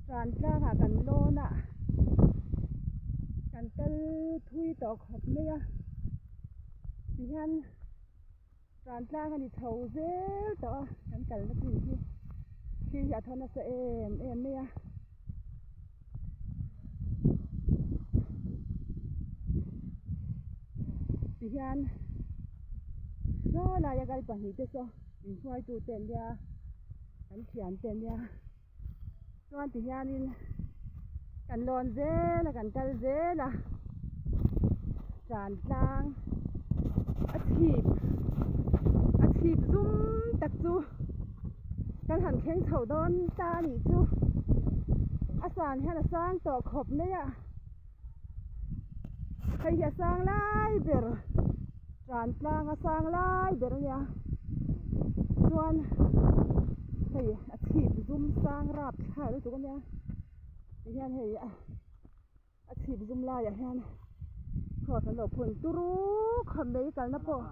Tan tlangah kan lawn a, kan kal thui tawh khawp mai a, tihian tan tlang a ni chho zel tawh a, kan kalna chin hi thli hi a thaw nasa em em mai a. Tihian saw laia kal pahnihte saw inhruaitute an nia kan thiante an nia. Chuan ti hianin kan lawn zel a kan kal zel a tan tlang a chhip a chhip zum tak chu kan han thleng chho dawn ta a nih chu a san hian a sang tawh khawp mai a hei hi a sang lai ber tan tlang a sang lai ber a nia chuan hei a chhip zum sang rap thlai lutuk a nia ti hian hei a a chhip zum laiah hian cross an lo phun turu khawp mai kalna pawh.